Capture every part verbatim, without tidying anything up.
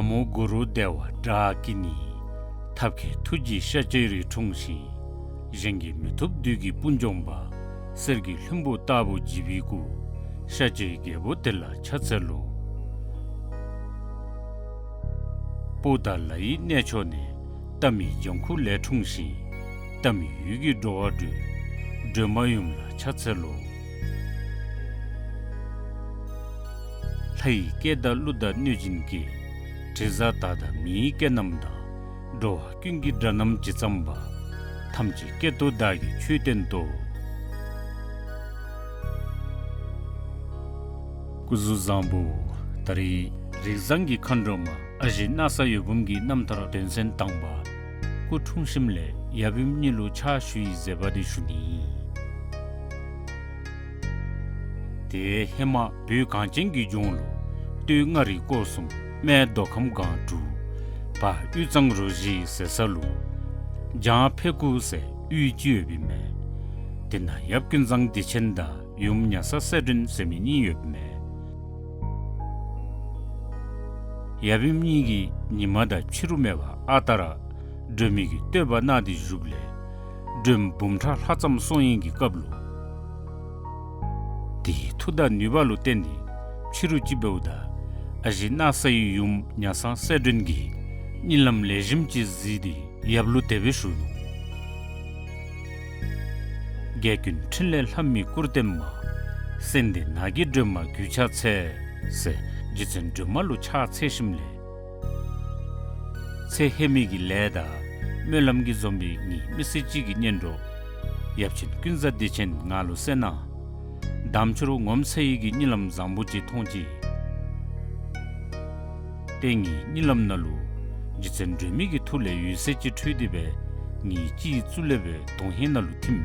ན་མོ་གུ་རུ་བདེ་བ་བཛྲ་ཀི་ཎི། ཐབས་མཁས་ཐུགས་རྗེས་ཤཱཀྱའི་རིགས་འཁྲུངས་ཤིང་། གཞན་གྱིས་མི་ཐུབ་བདུད་ཀྱི་དཔུང་འཇོམས་པ། གསེར་གྱི་ལྷུན་པོ་ལྟ་བུ་བརྗིད་པའི་སྐུ། ཤཱཀྱའི་རྒྱལ་པོ་དེ་ལ་ཕྱག་འཚལ་ལོ། པོ་ཏ་ལ་ཡི་གནས་མཆོག་ནས། ཏཱཾ་ཡི་ལྗང་ཁུ་ལས་འཁྲུངས་ཤིང་། ཏཱཾ་ཡི་འོད་ཀྱིས་འགྲོ་བ་སྒྲོལ། སྒྲོལ་མ་ཡུམ་ལ་ཕྱག་འཚལ་ལོ། ལྷ་ཡི་སྐད་དང་གླུ་དང་གནོད་སྦྱིན་སྐད། དྲི་ཟ་དག་དང་མིའི་སྐད་རྣམས་དང་། འགྲོ་བ་ཀུན་གྱི་སྒྲ་རྣམས་ཇི་ཙམ་པ། ཐམས་ཅད་སྐད་དུ་བདག་གིས་ཆོས་བསྟན་ཏོ། སྐུ་གཟུགས་བཟང་པོ། ད་རེས་རིགས་བཟང་གི་མཁའ་འགྲོ་མ་ཨ་ཞེ་སྣག་ཚ་འོད་འབུམ་གྱི་རྣམ་ཐར་དོན་ཚན་དང་པ། སྐུ་འཁྲུངས་ཞིནམ་ལས་ཡབ་ཡུམ་གཉིས་ལུ་ཕྱག་ཞུ་བའི་མཛད་པ་དེ་ཞུ་ནི། དེ་ཧེ་མ་བོད་གངས་ཅན་གྱི་ལྗོངས་ལུ་སྟོད་མངའ་རིས་སྐོར་གསུམ་སྨད་མདོ་ཁམས་སྒང་དྲུག་བར་དབུས་གཙང་རུ་བཞི་ཟེར་ས་ལུ་བྱང་ཕེ་ཁུ་ཟེར་གཡུས་ཅིག་ཡོདཔ་ཨིན་མས། དེ་ནང་ཡབ་ཀུན་བཟང་བདེ་ཆེན་དང་ཡུམ་ཉ་ས་སེ་སྒྲོན་ཟེར་མི་གཉིས་ཡོདཔ་ཨིན་མས། ཡབ་ཡུམ་གཉིས་ཀྱིས་ཉི་མ་དང་ཕྱི་རུ་མེད་པར་ཨ་རྟག་ར་སྒྲོལ་མའི་གི་བསྟོད་པ་གནང་སྟེ་བཞུགསཔ་ལས་སྒྲོལ་མ་འབུམ་ཕྲག་ལྷག་ཙམ་སོང་ཡི་གི་སྐབས་ལུ་དེའི་མཐུ་དང་ནུས་པ་ལུ་བརྟེན་ཏེ་ཕྱི་རུ་ཅིག་འབདཝ་ད་ཨ་ཞེ་སྣག་ཚའི་ཡུམ་ཉ་ས་སེ་སྒྲོན་གྱིས་གཉིད་ལམ་ལེགས་ཤོམ་ཅིག་གཟིགས་ཏེ་ཡབ་ལུ་དེ་སྦེ་ཞུ་ནུག། རྒྱལ་ཀུན་འཕྲིན་ལས་ལྷ་མིའི་སྐུར་བསྟན་མ། སེང་ལྡེང་ནགས་ཀྱི་སྒྲོལ་མ་གུས་ཕྱག་འཚལ། ཟེར་རྗེ་བཙུན་སྒྲོལ་མ་ལུ་ཕྱག་འཚལ་ཞིནམ་ལས་ཚེ་ཧེ་མའི་གི་ལས་དང་སྨོན་ལམ་གྱིས་འཛོམས་པའི་ངེའི་མི་ཚེ་གཅིག་གི་གཉེན་གྲོགས་ཡབ་ཆེན་ཀུན་བཟང་བདེ་ཆེན་ང་ལུ་གསན་གནང་། དམ་ཆོས་ངོམས་ཚར་ཡི་གི་གཉིད་ལམ་བཟང་པོ་ཅིག་མཐོང་ཅི། ཏེ་ངེའི་གཉིད་ལམ་ནང་ལུ་རྗེ་བཙུན་སྒྲོལ་མའི་གི་ཐུགས་ལས་འོད་ཟེར་ཅིག་འཕྲོས་ཏེ་སྦེ་ངེའི་སྤྱི་གཙུག་ལས་སྦེ་དོན་ཧིང་ནང་ལུ་ཐིམ།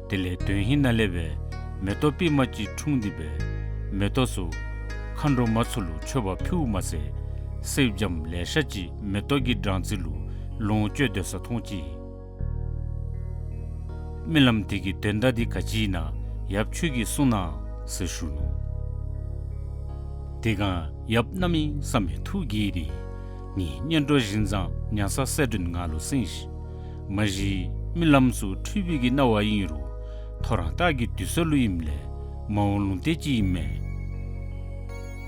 དེ་ལས་དོན་ཧིང་ནང་ལས་སྦེ་མེ་ཏོག་པདྨ་ཅིག་འཁྲུངས་ཏེ་སྦེ་མེ་ཏོག་ཚུ་མཁའ་འགྲོ་མ་ཚུ་ལུ་མཆོད་པ་ཕུལཝ་མ་ཚད་གསེར་སྦྱངམ་ལེ་ཤ་ཅིག་མེ་ཏོག་གི་སྦྲང་རྩི་ལུ་ལོངས་སྤྱོད་སྡོད་ས་མཐོང་ཅི། སྨོན་ལམ་དེ་གི་དོན་དག་དེ་ག་ཅི་ཨིན་ན་ཡབ་ཁྱོད་ཀྱིས་གསུང་གནང་ཟེར་ཞུ་ནུག། དེ་སྒང་ཡབ་གནམ་མེད་ས་མེད་ཐུགས་དགྱེས་ཏེ་ངེའི་གཉེན་གྲོགས་བཞིན་བཟང་ཉ་ས་སེ་སྒྲོན་ང་ལུ་གསན་ཤིག། མ་གཞི་རྨི་ལམ་ཚུ་འཁྲུལ་པའི་གི་སྣང་བ་ཨིན་རུང་ཐོ་རངས་ལྟར་གྱི་དུས་ཚོད་ལུ་ཨིནམ་ལས་མ་འོངས་ལུང་བསྟན་ཅིག་ཨིན་མས།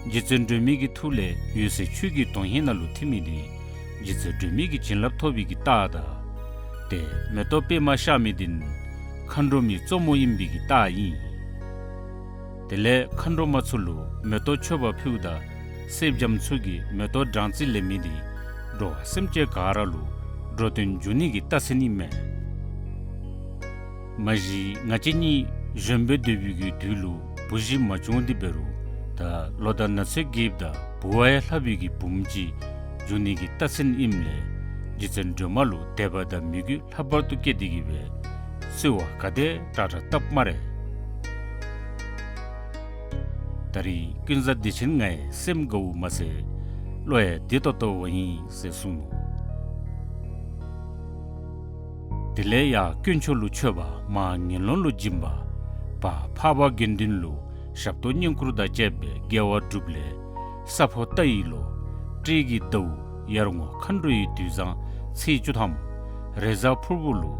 རྗེ་བཙུན་སྒྲོལ་མའི་གི་ཐུགས་ལས་འོད་ཟེར་ཁྱོད་ཀྱི་དོན་ཧིང་ནང་ལུ་ཐིམ་མི་དེ་རྗེ་བཙུན་སྒྲོལ་མའི་གི་བྱིན་རླབས་ཐོབ་པའི་གི་རྟགས་དང་། ཏེ་མེ་ཏོག་པདྨ་ཤར་མི་དེ་མཁའ་འགྲོ་མའི་གཙོ་མོ་ཨིན་པའི་གི་རྟགས་ཨིན། དེ་ལས་མཁའ་འགྲོ་མ་ཚུ་ལུ་མེ་ཏོག་མཆོད་པ་ཕུལཝ་ད་གསེར་སྦྱངམ་ཚུ་གིས་མེ་ཏོག་སྦྲང་རྩི་ལེན་མི་དེ་འགྲོ་བ་སེམས་ཅན་ག་ར་ལུ་འགྲོ་དོན་འབྱུང་ནི་གི་རྟགས་མཚན་ཨིན་མས། མ་གཞི་ང་བཅས་གཉིས་གཞོནམ་སྦེ་སྡོད་པའི་གི་དུས་ལུ་བུ་གཞི་མ་བྱུང་སྟེ་འབད་རུང་ད་ལོ་དང་ན་ཚོད་རྒསཔ་ད་བུ་བ་ཡང་ལྷག་པའི་གི་བུམོ་ཅིག་འབྱུང་ནི་གི་རྟགས་མཚན་ཨིནམ་ལས་རྗེ་བཙུན་སྒྲོལ་མ་ལུ་དད་པ་དང་མོས་གུས་ལྷག་པར་དུ་བསྐྱེད་དེ་གི་སྦེ་གསོལ་བ་ག་དེ་དྲག་དྲག་བཏབ་སྨ་རེ། ད་རེས་ཀུན་བཟང་བདེ་ཆེན་ང་ཡང་སེམས་དགའཝ་མ་ཚད་བློ་ཡང་བདེ་ཏོག་ཏོ་འོང་ཡི་ཟེར་གསུངས་ནུག། དེ་ལས་ཡར་དཀོན་མཆོག་ལུ་མཆོད་པ་མར་ངན་སློང་ལུ་སྦྱིན་པ། བར་འཕགས་པ་དགེ་འདུན་ལུ་ཞབས་ཏོག་བསྙེན་བཀུར་དང་བཅས་པའི་དགེ་བ་བསྒྲུབས་ལས་ས་ཕོ་རྟ་ཡི་ལོ། སྤྲེལ་གྱི་ཟླཝ། ཡར་ངོ་མཁའ་འགྲོ་ཡི་དུས་བཟང་ཚེས་བཅུ་ཐམ། རེས་གཟའ་ཕུར་བུ་ལུ་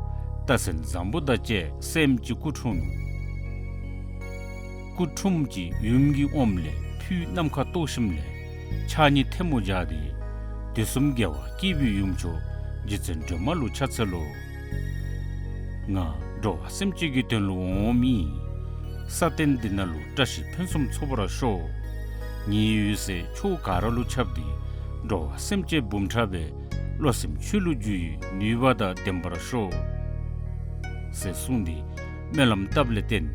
རྟགས་མཚན་བཟང་པོ་དང་བཅས་སྲསམོ་ཅིག་སྐུ་འཁྲུངས་ནུག། སྐུ་འཁྲུངསམ་ཅིག་ཡུམ་གྱིས་འོངམ་ལས་ཕུད་ནམ་མཁའ་གཏོར་ཞིནམ་ལས་ཕྱག་གཉིས་ཐལ་མོ་སྦྱར་ཏེ་དུས་གསུམ་རྒྱལ་བ་སྐྱེས་བུའི་ཡུམ་མཆོག་རྗེ་བཙུན་སྒྲོལ་མ་ལུ་ཕྱག་འཚལ་ལོ། ང་འགྲོ་བ་སེམས་ཅན་གྱི་དོན་ལུ་འོངམ་ཨིན། ས་སྟེང་འདི་ནང་ལུ་བཀྲ་ཤིས་ཕུན་སུམ་ཚོགས་པར་ཤོག། ངེའི་འོད་ཟེར་ཕྱོགས་ག་ར་ལུ་ཁྱབ་སྟེ་འགྲོ་བ་སེམས་ཅན་འབུམ་ཕྲག་སྦེ་བློ་སེམས་ཆོས་ལུ་འཇུག་པའི་ནུས་པ་དང་ལྡན་པར་ཤོག། ཟེར་གསུངས་ཏེ་སྨོན་ལམ་བཏབ་ལས་བརྟེན་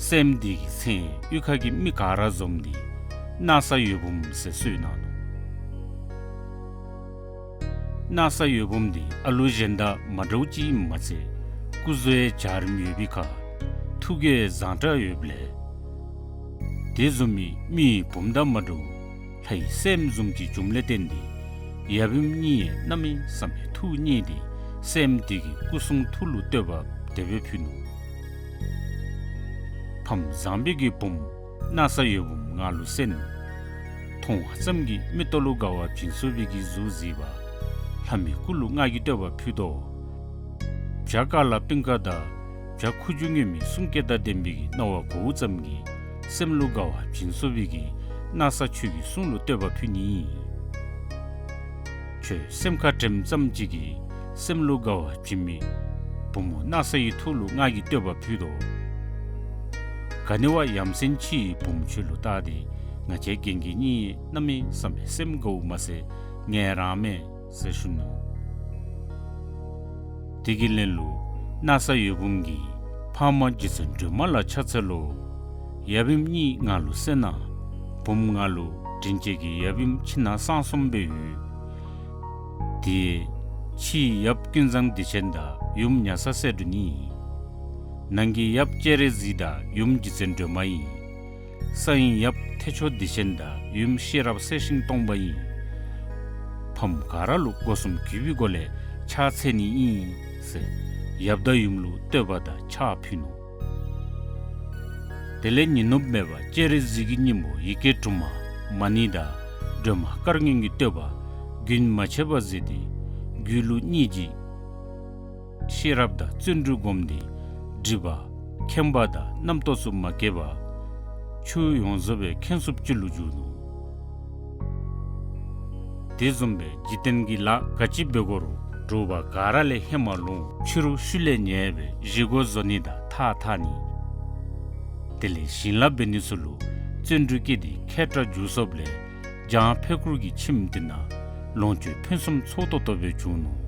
སྲསམོ་དེ་གི་མཚན་གཡུས་ཁ་གི་མི་ག་ར་འཛོམས་ཏེ་སྣག་ཚ་འོད་འབུམ་ཟེར་གསོལ་གནང་ནུག། སྣག་ཚ་འོད་འབུམ་དེ་ཨ་ལུ་གཞན་དང་མ་འདྲཝ་ཅིག་ཨིནམ་མ་ཚད་སྐུ་གཟུགས་ཡང་འཇའ་རིསམོ་ཡོད་པའི་ཁར་ཐུགས་ཀྱང་བཟང་དྲགས་ཡོདཔ་ལས་དེ་བཟུམ་མའི་མི་ཡི་བུམོ་དང་མ་འདྲཝ་ལྷ་ཡི་སྲསམོ་བཟུམ་ཅིག་བྱུངམ་ལས་བརྟེན་ཏེ་ཡབ་ཡུམ་གཉིས་ཡང་གནམ་མེད་ས་མེད་ཐུགས་མཉེས་ཏེ་སྲསམོ་དེ་གི་སྐུ་གསུང་ཐུགས་ལུ་བསྟོད་པ་དེ་སྦེ་ཕུལ་ནུག། ཕམ་བཟང་པོའི་གི་བུམོ་སྣག་ཚ་འོད་འབུམ་ང་ལུ་གསན། མཐོང་བ་ཙམ་གྱིས་མིག་ཏོ་ལུ་དགའ་བ་བྱིན་ཚུགས་པའི་གི་གཟུགས་གཟིགས་པ། ལྷ་མོའི་སྐུ་ལུ་སྔགས་ཀྱི་བསྟོད་པ་ཕུལ་དོ། བྱ་ཀ་ལ་པིང་ཀ་དང་བྱ་ཁུ་བྱུག་ངེམ་མེ་གསུང་སྐད་དང་ལྡན་པའི་གི་རྣ་བ་གོཝ་ཙམ་གྱིས་སེམས་ལུ་དགའ་བ་བྱིན་ཚུགས་པའི་གི་མནོ་བསམ་ཆོས་ཀྱི་གསུང་ལུ་བསྟོད་པ་ཕུལ་ནི། ཁྱོད་སེམས་ཁར་དྲནམ་ཙམ་ཅིག་གིས་སེམས་ལུ་དགའ་བ་བྱིན་མི་བུམོ་མནོ་བསམ་ཡི་ཐུགས་ལུ་སྔགས་ཀྱི་བསྟོད་པ་ཕུལ་དོ། ག་ནི་བ་ཡ་མཚན་ཆེ་བའི་བུམོ་ཁྱོད་ལུ་བལྟ་སྟེ་ང་བཅས་རྒན་གྱི་གཉིས་གནམ་མེད་ས་མེད་སེམས་དགའཝ་མ་ཚད་ངལ་རངསམ་མས་ཟེར་ཞུ་ནུག། དེ་གི་ལན་ལུ་མནོ་བསམ་ཡོད་བུམོ་གིས་ཕ་མ་རྗེ་བཙུན་སྒྲོལ་མ་ལ་ཕྱག་འཚལ་ལོ། ཡབ་ཡུམ་གཉིས་ང་ལུ་གསོ་གནང་། བུམོ་ང་ལུ་དྲིན་ཅན་གྱི་ཡབ་ཡུམ་ཁྱིམ་ནང་གསང་གསུམ་སྦེ་ཡོད། དེ་ཕྱི་ཡབ་ཀུན་བཟང་བདེ་ཆེན་དང་ཡུམ་ཉ་ས་སེ་སྒྲོན་ཨིན། ནང་གི་ཡབ་སྤྱན་རས་གཟིགས་དང་ཡུམ་རྗེ་བཙུན་སྒྲོལ་མ་ཨིན། གསང་ཡུམ་ཡབ་ཐེག་མཆོག་བདེ་ཆེན་དང་ཡུམ་ཤེས་རབ་གསལ་ཤིང་སྟོང་པ་ཨིན། ཕམ་ག་ར་ལུ་སྒོ་གསུམ་གུས་པའི་སྒོ་ལས་ཕྱག་འཚལ་ནི་ཨིན་ཟེར་ཡབ་དང་ཡུམ་ལུ་བསྟོད་པ་དང་ཕྱག་ཕུལ་ནུག། དེ་ལས་ཉི་ནུབ་མེད་པ་སྤྱན་རས་གཟིགས་ཀྱི་སྙིང་པོ་ཡི་གེ་དྲུག་མ་མ་ཎི་དང་སྒྲོལ་མ་དཀར་སྔོན་གྱི་བསྟོད་པ་རྒྱུན་མ་ཆད་པར་མཛད་དེ་རྒྱུད་ལུ་སྙིང་རྗེ་ཤེས་རབ་དང་བརྩོན་འགྲུས་བསྒོམས་ཏེ་སྒྲིབ་པ་ཁེངས་པ་དང་རྣམ་རྟོག་ཚུ་མ་སྐྱེས་པར་ཆོས་ཡོངས་རྫོགས་པའི་མཁྱེན་ཚུགསཔ་ཅིག་ལུ་འགྱུར་ནུག། དེ་བཟུམ་སྦེ་འཇིག་རྟེན་གྱི་ལཱ་ག་ཅི་འབད་དགོ་རུང་འབྲུག་པ་ག་ར་ལས་ཧེ་མ་ལོང་། ཕྱི་རུ་ཤུལ་ལས་ཉེ་བའི་བཞེས་སྒོ་བཟོ་ནི་དང་ཐགས་འཐག་ནི། དེ་ལས་བྱིན་རླབས་འབད་ནི་ཚུ་ལུ་བརྩོན་འགྲུས་བསྐྱེད་དེ་མཁས་དྲགས་འགྱུར་སོཔ་ལས་འཇང་འཕེལ་ཁུར་གྱི་ཁྱིམ་དེ་ནང་ལོངས་སྤྱོད་ཕུན་སུམ་ཚོགས་ཏོག་ཏོ་སྦེ་བྱུང་ནུག།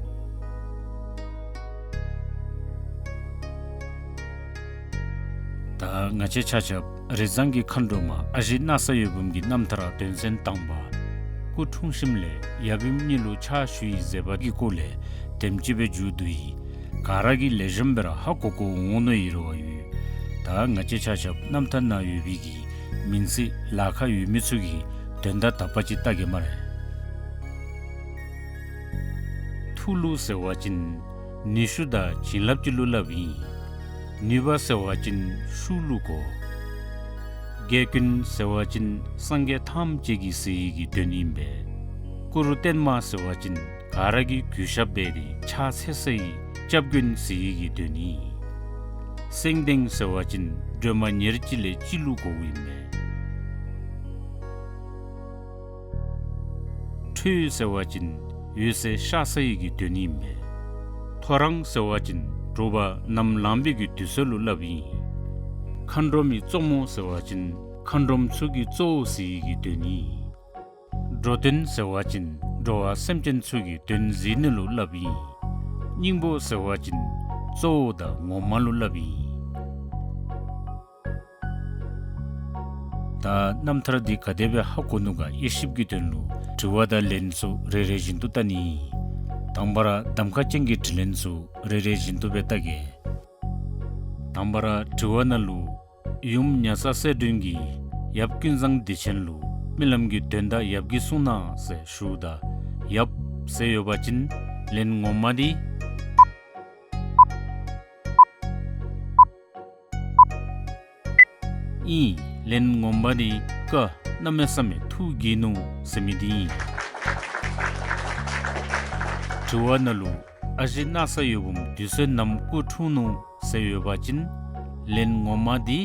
ད་ང་བཅས་ཆ་ཁྱབ་རི་བཟང་གི་མཁའ་འགྲོ་མ་ཨ་ཞེ་མནོ་བསམ་ཡོད་བུམོ་གི་རྣམ་ཐར་དོན་ཚན་དང་པ་སྐུ་འཁྲུངས་ཞིནམ་ལས་ཡབ་ཡུམ་གཉིས་ལུ་ཕྱག་ཞུ་ཡི་མཛད་པ་གི་སྐོར་ལས་དེམ་ཅིག་སྦེ་མཇུག་བསྡུ་ཡི། ག་ར་གིས་ལེགས་ཤོམ་སྦེ་ར་ཧ་གོ་གོཝ་འོང་མནོ་ཡི་རེ་བ་ཡོད། ད་ང་བཅས་ཆ་ཁྱབ་རྣམ་ཐར་ནང་ཡོད་པའི་གི་མིང་ཚིག་ལཱ་ཁག་ཡོད་མི་ཚུ་གི་དོན་དག་དག་པ་ཅིག་བལྟ་གེ་སྨ་རེ། ཐུགས་ལུ་ཟེར་བ་ཅིན་ནུས་ཤུགས་དང་བྱིན་རླབས་ཅིག་ལུ་སླབ་ཨིན། ནུས་པ་ཟེར་བ་ཅིན་ཤུགས་ལུ་གོ། རྒྱལ་ཀུན་ཟེར་བ་ཅིན་སངས་རྒྱས་ཐམས་ཅད་ཀྱི་གཟིགས་ཡིད་ཀྱི་དོན་ཨིན་པས། གུ་རུ་བརྟན་མ་ཟེར་བ་ཅིན་ག་ར་གི་གུས་ཞབས་འབད་དེ་ཕྱག་འཚལ་སའི་སྐྱབས་མགོན་གཟིགས་ཡིད་ཀྱི་དོན་ཨིན། སེང་ལྡེང་ཟེར་བ་ཅིན་སྒྲོལ་མ་ཉེར་གཅིག་ལས་གཅིག་ལུ་གོཝ་ཨིན་པས། ཁྲོས་ཟེར་བ་ཅིན་འོད་ཟེར་ཤར་སའི་གི་དོན་ཨིན་པས། ཐོ་རངས་ཟེར་བ་ཅིན་འབྲུག་པ་ནམ་ལངས་པའི་གི་དུས་ཚོད་ལུ་སླབ་ཨིན། མཁའ་འགྲོ་མའི་གཙོ་མོ་ཟེར་བ་ཅིན་མཁའ་འགྲོམ་ཚུ་གི་གཙོ་བོ་གཟིགས་ཡིད་ཀྱི་དོན་ཨིན། འགྲོ་དོན་ཟེར་བ་ཅིན་འགྲོ་བ་སེམས་ཅན་ཚུ་གི་དོན་གཟིགས་ནི་ལུ་སླབ་ཨིན། སྙིང་པོ་ཟེར་བ་ཅིན་གཙོ་བོ་དང་ངོ་མ་ལུ་སླབ་ཨིན། ད་རྣམ་ཐར་འདི་ག་དེ་སྦེ་ཧ་གོ་ནུག་ག་དབྱེ་ཞིབ་ཀྱི་དོན་ལུ་དྲི་བ་དང་ལན་ཚུ་རེ་རེ་བཞིན་དུ་བལྟ་ནི་ཨིན། དང་པ་ར་གདམ་ཁ་ཅན་གྱི་དྲི་ལན་ཚུ་རེ་རེ་བཞིན་དུ་སྦེ་བལྟ་གེ། དང་པ་ར་དྲི་བ་ནང་ལུ་ཡུམ་ཉ་ས་སེ་སྒྲོན་གྱིས་ཡབ་ཀུན་བཟང་བདེ་ཆེན་ལུ་རྨི་ལམ་གྱི་དོན་དག་ཡབ་ཀྱིས་གསུངས་གནང་ཟེར་ཞུཝ་ད་ཡབ་ཟེར་ཡོད་པ་ཅིན་ལན་ངོ་མ་འདི་ཨིན། ལན་ངོ་མ་འདི་ཀ་གནམ་མེད་ས་མེད་ཐུགས་དགྱེས་ནུག་ཟེར་མི་འདི་ཨིན། དྲི་བ་ནང་ལུ་ཨ་ཞེ་མནོ་བསམ་ཡོད་བུམོ་དུས་ཚོད་ནམ་སྐུ་འཁྲུངས་ནུག་ཟེར་ཡོད་པ་ཅིན་ལན་ངོ་མ་འདི་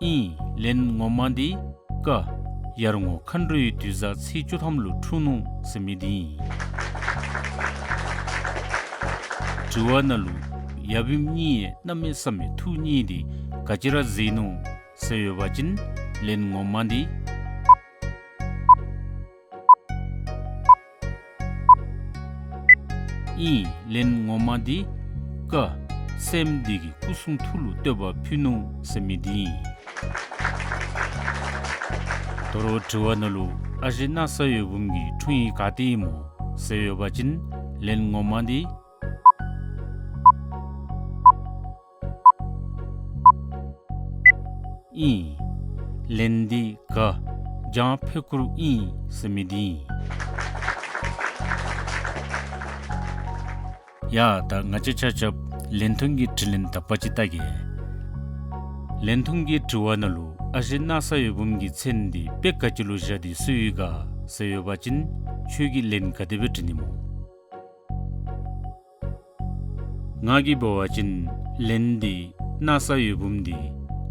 ཨིན། ལན་ངོ་མ་འདི་ཀ་ཡར་ངོ་མཁའ་འགྲོའི་དུས་བཟང་ཚེས་བཅུ་ཐམ་ལུ་འཁྲུངས་ནུག་ཟེར་མི་འདི་ཨིན། དྲི་བ་ནང་ལུ་ཡབ་ཡུམ་གཉིས་གནམ་མེད་ས་མེད་ཐུགས་མཉེས་ཏེ་ག་ཅི་ར་གཟིགས་ནུག་ཟེར་ཡོད་པ་ཅིན་ལན་ངོ་མ་འདི་ཨིན། ལན་ངོ་མ་འདི་ཀ་སྲསམོ་འདི་གི་སྐུ་གསུང་ཐུགས་ལུ་བསྟོད་པ་ཕུལ་ནུག་ཟེར་མི་འདི་ཨིན། དོ་རུང་དྲི་བ་ནང་ལུ་ཨ་ཞེ་མནོ་བསམ་ཡོད་བུམོ་གི་འཁྲུངས་ཡུལ་ག་ཏེ་ཨིན་མོ་ཟེར་ཡོད་པ་ཅིན་ལན་ངོ་མ་འདི་ཨིན། ལན་འདི་ག་འཇང་འཕེལ་ཁུར་ཨིན་ཟེར་མི་འདི་ཨིན། ཡ་ད་ང་བཅས་ཆ་ཁྱབ་ལན་ཐུང་གི་དྲི་ལན་དག་པ་ཅིག་བལྟ་གེ། ལན་ཐུང་གི་དྲི་བ་ནང་ལུ་ཨ་ཞེ་སྣག་ཚ་ཡོད་བུམ་གྱི་མཚན་འདི་དཔེ་ག་ཅི་ལུ་བཞག་སྟེ་གསོལ་ཡི་ག་ཟེར་ཡོད་པ་ཅིན་ཁྱོད་ཀྱིས་ལན་ག་དེ་སྦེ་དྲི་ནི་སྨོ། ང་གིས་འབད་བ་ཅིན་ལན་འདི་སྣག་ཚ་ཡོད་བུམ་འདི་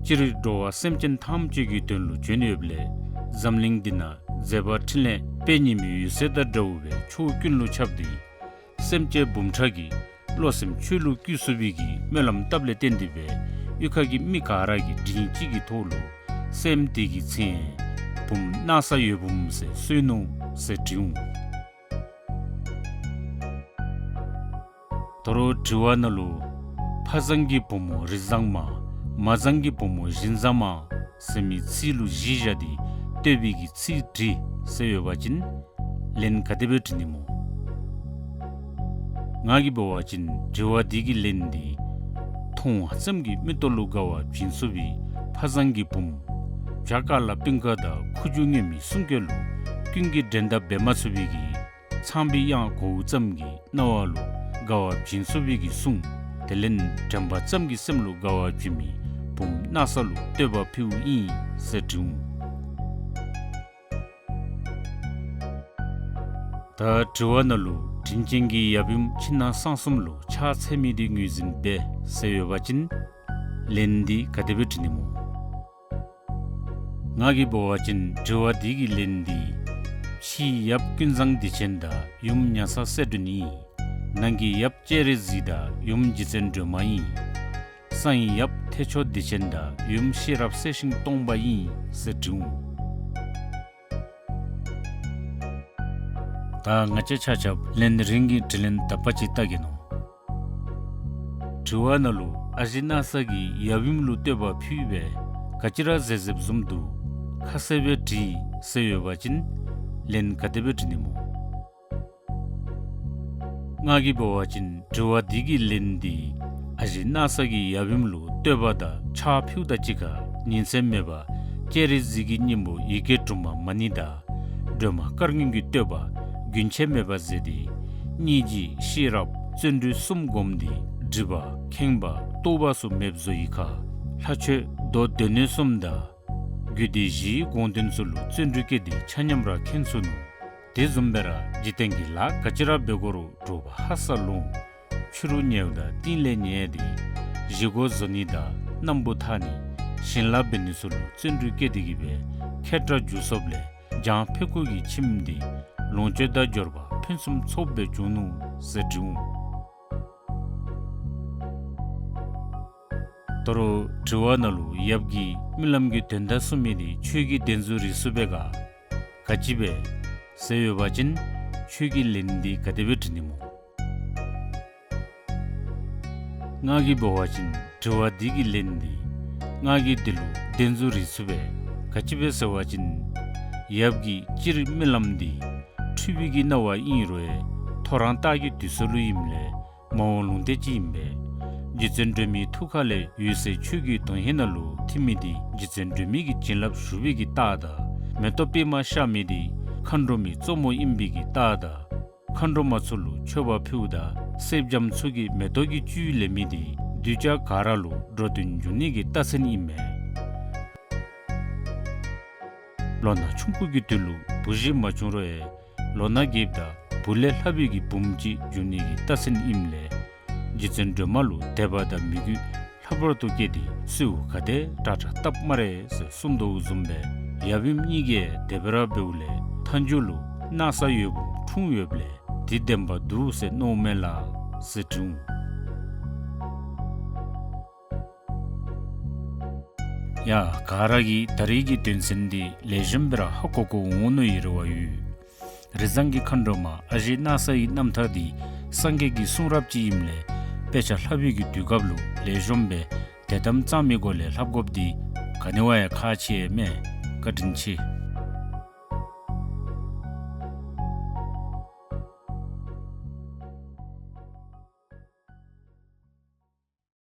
སྤྱིར་འགྲོ་བ་སེམས་ཅན་ཐམས་ཅད་ཀྱི་དོན་ལུ་བྱོན་ཡོདཔ་ལས་འཛམ་གླིང་འདི་ནང་མཛད་པ་འཕྲིན་ལས་དཔེ་ཉི་མའི་འོད་ཟེར་དང་འདྲཝ་སྦེ་ཕྱོགས་ཀུན་ལུ་ཁྱབ་སྟེ་སེམས་ཅན་འབུམ་ཕྲག་གི་བློ་སེམས་ཆོས་ལུ་བསྒྱུར་ཚུགས་པའི་གི་སྨོན་ལམ་བཏབ་ལས་བརྟེན་ཏེ་སྦེ་གཡུས་ཁ་གི་མི་ག་ར་གིས་མགྲིན་གཅིག་གི་ཐོག་ལུ་སེམས་དེ་གི་མཚན་བུམོ་སྣག་ཚ་ཡོད་བུམ་ཟེར་གསོལ་ནུག་ཟེར་དྲིཝ་འོང་། ད་རུང་དྲི་བ་ནང་ལུ་ཕ་བཟང་གི་བུ་མོ་རི་བཟང་མ། མ་བཟང་གི་བུ་མོ་བཞིན་བཟང་མ་ཟེར་མི་ཚིག་ལུ་གཞི་བཞག་སྟེ་བསྟོད་པའི་གི་ཚིག་བྲིས་ཟེར་ཡོད་པ་ཅིན་ལན་ག་དེ་སྦེ་དྲི་ནི་སྨོ། ང་གིས་འབད་བ་ཅིན་དྲི་བ་འདི་གི་ལན་འདི་མཐོང་བ་ཙམ་གྱིས་མིག་ཏོ་ལུ་དགའ་བ་བྱིན་ཚུགས་པའི་ཕ་བཟང་གི་བུམོ་བྱ་ཀ་ལ་པིང་ཀ་དང་ཁུ་བྱུག་མཉེན་མའི་གསུང་སྐད་ལུ་ཀུན་གྱིས་འགྲན་ཟླ་འབད་མ་ཚུགས་པའི་གི་ཚངས་པའི་དབྱངས་གོ་བ་ཙམ་གྱིས་རྣ་བ་ལུ་དགའ་བ་བྱིན་ཚུགས་པའི་གི་གསུང་དེ་ལས་དྲན་པ་ཙམ་གྱིས་སེམས་ལུ་དགའ་བ་བྱིན་མི་བུམོ་སྣག་ཚ་ལུ་བསྟོད་པ་ཕུལཝ་ཨིན་ཟེར་དྲིཝ་འོང་། ད་དྲི་བ་ནང་ལུ་དྲིན་ཅན་གྱི་ཡབ་ཡུམ་ཕྱི་ནང་གསང་གསུམ་ལུ་ཕྱག་འཚལ་མི་འདི་ངོས་འཛིན་འབད་ཟེར་ཡོད་པ་ཅིན་ལན་འདི་ག་དེ་སྦེ་དྲི་ནི་སྨོ། ང་གིས་འབད་བ་ཅིན་དྲི་བ་འདི་གི་ལན་འདི་ཕྱིའི་ཡབ་ཀུན་བཟང་བདེ་ཆེན་དང་ཡུམ་ཉ་ཚ་གསལ་སྒྲོན་ཨིན། ནང་གི་ཡབ་སྤྱན་རས་གཟིགས་དང་ཡུམ་རྗེ་བཙུན་སྒྲོལ་མ་ཨིན། གསང་བའི་ཡབ་ཐེག་མཆོག་བདེ་ཆེན་དང་ཡུམ་ཤེས་རབ་གསལ་ཤིང་སྟོང་པ་ཨིན་ཟེར་དྲིཝ་འོང་། ད་ང་བཅས་ཆ་ཁྱབ་ལན་རིང་གི་དྲི་ལན་དག་པ་ཅིག་བལྟ་གེ་ནོ། དྲི་བ་ནང་ལུ་ཨ་ཞེ་སྣག་ཚ་གིས་ཡབ་ཡུམ་ལུ་བསྟོད་པ་ཕུལ་བས་ག་ཅི་ར་མཛད་མཛདཔ་བཟུམ་དུ་ཁ་གསལ་སྦེ་དྲིས་ཟེར་ཡོད་པ་ཅིན་ལན་ག་དེ་སྦེ་དྲི་ནི་སྨོ། ང་གིས་འབད་བ་ཅིན་དྲི་བ་འདི་གི་ལན་འདི་ཨ་ཞེ་སྣག་ཚ་གིས་ཡབ་ཡུམ་ལུ་བསྟོད་པ་དང་ཕྱག་ཕུལཝ་དང་གཅིག་ཁར་ཉིན་མཚན་མེད་པར་སྤྱན་རས་གཟིགས་ཀྱི་སྙིང་པོ་ཡི་གེ་དྲུག་མ་མ་ཎི་དང་སྒྲོལ་མ་དཀར་སྔོན་གྱི་བསྟོད་པ་རྒྱུན་ཆད་མེད་པར་མཛད་དེ་སྙིང་རྗེ་ཤེས་རབ་བརྩོན་འགྲུས་གསུམ་བསྒོམས་ཏེ་སྒྲིབ་པ་ཁེངས་པ་རྟོག་པ་ཚུ་མེདཔ་བཟོ་ཡི་ཁར་ལྷ་ཆོས་མདོ་སྡེ་སྣོད་གསུམ་དང་རྒྱུད་སྡེ་བཞིའི་དགོངས་དོན་ཚུ་ལུ་བརྩོན་འགྲུས་བསྐྱེད་དེ་ཆ་མཉམ་ར་མཁྱེན་ཚུགས་ནུག། དེ་བཟུམ་སྦེ་ར་འཇིག་རྟེན་གྱི་ལཱ་ག་ཅི་ར་འབད་དགོ་རུང་དྲོ་པ་ཧ་སག་ལོང་ཕྱི་རུ་ཉལཝ་ད་རྟིང་ལས་ཉལ་ཏེ་བཞེས་སྒོ་བཟོ་ནི་དང་སྣམ་བུ་འཐག་ནི་ཞིང་ལཱ་འབད་ནི་ཚུ་ལུ་བརྩོན་འགྲུས་བསྐྱེད་དེ་གི་སྦེ་མཁས་དྲགས་འགྱུར་སོཔ་ལས་འཇང་ཕེ་ཁོ་གི་ཁྱིམ་འདི་ལོངས་སྤྱོད་དང་འབྱོར་པ་ཕུན་སུམ་ཚོགསཔ་སྦེ་བྱུང་ནུག་ཟེར་དྲིཝ་འོང་། ད་རུང་དྲི་བ་ནང་ལུ་ཡབ་ཀྱིས་རྨི་ལམ་གྱི་དོན་དག་གསུངས་མི་འདི་ཁྱོད་ཀྱིས་བདེན་རྫུ་རིག་ཚུགས་པས་ག། ག་ཅི་སྦེ་ཟེར་ཡོད་པ་ཅིན་ཁྱོད་ཀྱིས་ལན་འདི་ག་དེ་སྦེ་དྲི་ནི་སྨོ། ང་གིས་འབད་བ་ཅིན་དྲི་བ་འདི་གི་ལན་འདི་ང་གིས་འདི་ལུ་བདེན་རྫུ་རིག་ཚུགས་པས། ག་ཅི་སྦེ་ཟེར་བ་ཅིན་ཡབ་ཀྱིས་སྤྱིར་རྨི་ལམ་འདི་འཁྲུལ་པའི་གི་སྣང་བ་ཨིན་རུང་ཐོ་རངས་རྟགས་ཀྱི་དུས་སུ་ལུ་ཨིནམ་ལས་མ་འོངས་ལུང་བསྟན་ཅིག་ཨིན་པས། རྗེ་བཙུན་སྒྲོལ་མའི་ཐུགས་ཀ་ལས་འོད་ཟེར་ཆོས་ཀྱི་དོན་ཧིང་ནང་ལུ་ཐིམ་མི་འདི་རྗེ་བཙུན་སྒྲོལ་མའི་གི་བྱིན་རླབས་ཞུགས་པའི་གི་རྟགས་དང་མེ་ཏོག་པདྨ་ཤར་མི་འདི་མཁའ་འགྲོ་མའི་གཙོ་མོ་ཨིན་པའི་གི་རྟགས་དང་མཁའ་འགྲོ་མ་ཚུ་ལུ་མཆོད་པ་ཕུལཝ་ད་སེར་སྦྱངམ་ཚུ་གིས་མེ་ཏོག་གི་བཅུད་ལེན་མི་འདི་གདུལ་བྱ་ག་ར་ལུ་འགྲོ་དོན་འབྱུང་ནི་གི་རྟགས་མཚན་ཨིན་མས། ལོ་ན་ཆུང་ཀུ་གི་དུས་ལུ་བུ་གཞི་མ་བྱུང་རུང་ཡང་ལོ་ན་རྒསཔ་ད་བུ་ལས་ལྷག་པའི་གི་བུམོ་ཅིག་འབྱུང་ནི་གི་རྟགས་མཚན་ཨིནམ་ལས་རྗེ་བཙུན་སྒྲོལ་མ་ལུ་དད་པ་དང་མོས་གུས་ལྷག་པར་དུ་བསྐྱེད་དེ་གསོལཝ་ག་དེ་དྲག་དྲག་བཏབ་སྨ་རེ་ཟེར་གསུངས་དོ་བཟུམ་སྦེ་ཡབ་ཡུམ་གཉིས་ཀྱིས་དེ་སྦེ་ར་འབདཝ་ལས་མཐའ་མཇུག་ལུ་སྣག་ཚ་ཡོད་བུམོ་འཁྲུངས་ཡོདཔ་ལས་འདི་བདེན་པ་འདུག་ཟེར་མནོཝ་མས་ལགས་ཟེར་དྲིཝ་འོང་། ཡ་ག་ར་གིས་ད་རིས་ཀྱི་དོན་ཚན་འདི་ལེགས་ཤོམ་སྦེ་ར་ཧ་གོ་གོ་འོང་མནོ་བའི་རེ་བ་ཡོད། རི་བཟང་གི་མཁའ་འགྲོ་མ་ཨ་ཞེ་སྣག་ཚ་ཡི་རྣམ་ཐར་འདི་སངས་རྒྱས་ཀྱི་གསུང་རབ་ཅིག་ཨིནམ་ལས་དཔེ་ཆ་ལྷག་པའི་གི་དུས་སྐབས་ལུ་ལེགས་ཤོམ་སྦེ་དད་དམ་གཙང་མའི་སྒོ་ལས་ལྷབ་དགོཔ་འདི་ག་ནི་བ་ཡང་ཁག་ཆེ་མས། བཀའ་དྲིན་ཆེ།